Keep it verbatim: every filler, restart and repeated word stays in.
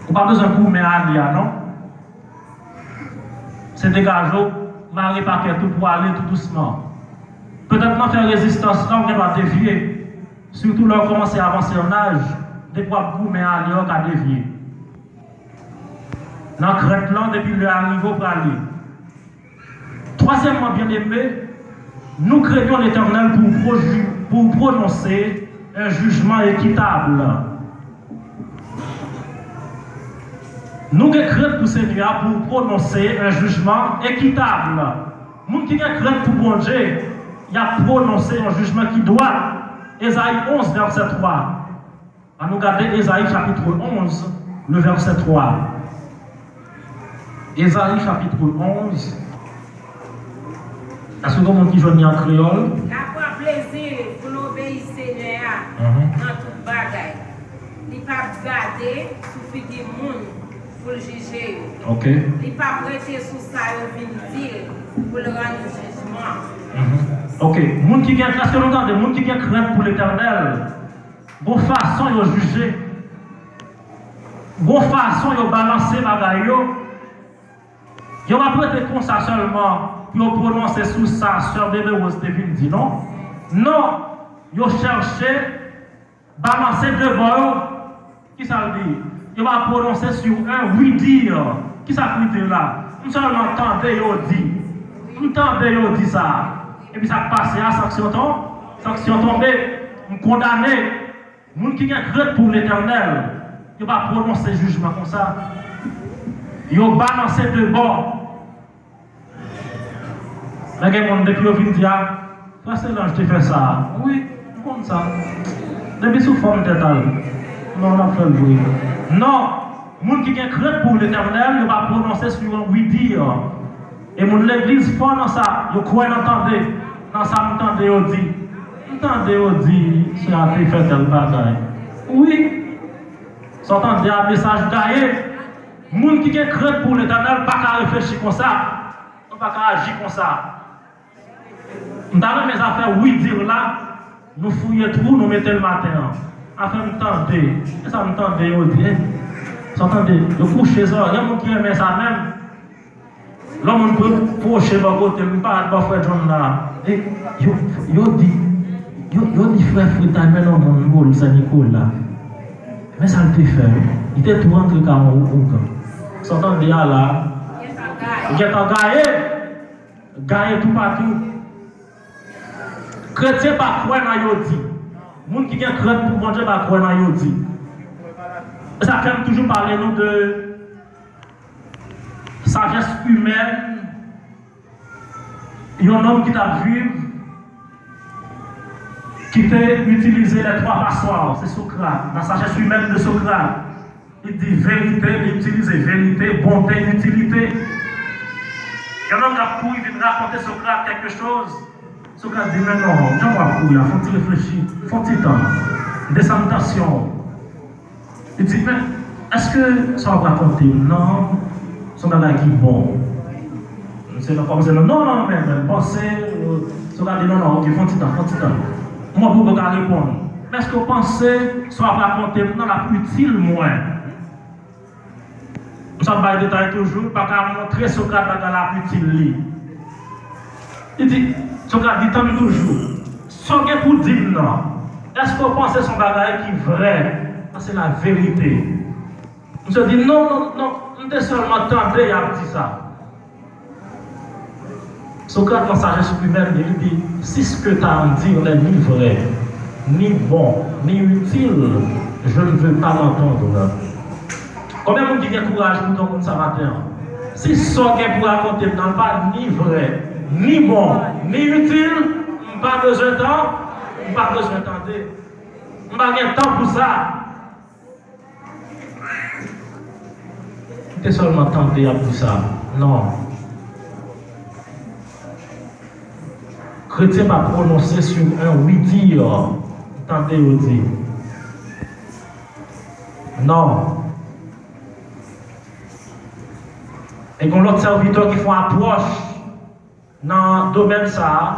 Ou pa bezwen goumen ale a, non. Se degaje w, mare pakèt ou pou ale tou dousman. Petèt nan fè rezistans la, ou gen dwa devye. Sitou lè w kòmanse avanse an aj, depi w ap goumen ale a, ou ka devye. Nan krent lan, depi lè a rive, ou prale. Twazyèmman, byeneme, nou krenyon Letènèl pou, pou pwononse yon jijman ekitab. Nou gen krent pou Senyè a pou pwononse yon jijman ekitab. Moun ki gen krent pou Bondye, y ap pwononse yon jijman ki dwat. Ezayi onz, vèsè twa. Ann nou gade Ezayi chapit onz, le vèsè twa. Ezayi chapit onz. Èske gen moun ki jwenn li an kreyòl? L ap pran plezi pou l obeyi Senyè a nan tout bagay. Li p ap gade sou figi moun pou l jije yo. Ok. Li p ap rete sou sa yo vin di l pou l rann jijman. Ok. Moun ki gen, èske nou tande? Moun ki gen krent pou Letènèl, gon fason yo jije, gon fason yo balanse bagay yo. Yo pa p rete konsa sèlman pou yo pwononse sou sa sè Bebe Rose te vin di, non. Non, yo chèche balanse de bò yo. Kisa l di? Yo pa pwononse sou un oui dire. Kisa k wi dire la? M sèlman tande yo di. M tande yo di sa. Epi sa k pase a, sanksyon ton-, sanksyon tonbe. M kondane. Moun ki gen krent pou Letènèl, yo pa pwononse jijman konsa. Yo balanse de bò. Men gen moun, depi yo vin di, a, frè Solange te fè sa. Wi, m konn sa. Depi sou fòm tèt al. Non, n ap fè l vre. Non, moun ki gen krent pou Letènèl, yo pa pwononse sou yon wi dire. E moun legliz fò nan sa, yo kwè nan tande, nan sa m tande yo di. M tande yo di, sè a te fè tèl bagay. Wi, sa w tande a, mesaj gaye. Moun ki gen krent pou Letènèl pa ka reflechi konsa. Nou pa ka aji konsa. M ta renmen zafè wi dire la, nou fouye twou, nou mete l maten an. Afè m tande. E sa m tande yo di, e, sa w tande, yo kouche zò. Gen moun ki renmen sa menm. Lè moun pwoche bò kote m, m parèt bò frè John la. E, yo, yo di, yo, yo di frè Fritay mennen yon moun pou l Sen Nikola. Men sa l te fè, wi. Li te tou rantre ka yon ougan. Sa w tande a la, li gentan gaye. Gaye toupatou. Kretyen pa kwè nan yo di. Moun ki gen krent pou Bondye pa kwè nan yo di. E sa fè m toujou pale nou de sajès imèn, yon nonm ki t ap viv, ki te itilize les trois passoires, se Socrate, la sagesse humaine de Socrate. Li di verite, li itilize verite, bonte, itilite. Yon nonm k ap kouri vin rakonte Socrate quelque chose. Socrate di, men non, jan w ap kouri a, fò w ti reflechi, fò w ti tan. Desann tansyon w. Li di, men, èske sa w ap rakonte m nan, se yon bagay ki bon? Misye nan kòmanse, non, non, non, men, men, panse, euh, Socrate di, non, non, ok, fò w ti tan, fò w ti tan. Mwen pou mwen ka reponn. Men èske w panse sa w ap rakonte m nan l ap itil mwen? M sa bay detay toujou, pa ka montre Socrate bagay la ap itil li. Li di, Socrate di, tann toujou. Sa w gen pou di m nan, èske w panse se yon bagay ki vrè? Sa se la verite. Misye di, non, non, non, m te sèlman tande y ap di sa. Socrate nan sajès imèn li, li di, si ce que tu as à me dire n'est ni vrai, ni bon, ni utile, je ne veux pas l'entendre. Konbyen moun ki gen kouraj pou di yon moun sa maten an? Si sa w gen pou rakonte m nan pa ni vrè, ni bon, ni itil, m pa bezwen tan, m pa bezwen tande. M pa gen tan pou sa. M te sèlman tande y ap di sa. Non. Kretyen pa pwononse sou un oui dire. M tande yo di. Non. E gen lòt sèvitè ki fè yon apwòch nan domèn sa a,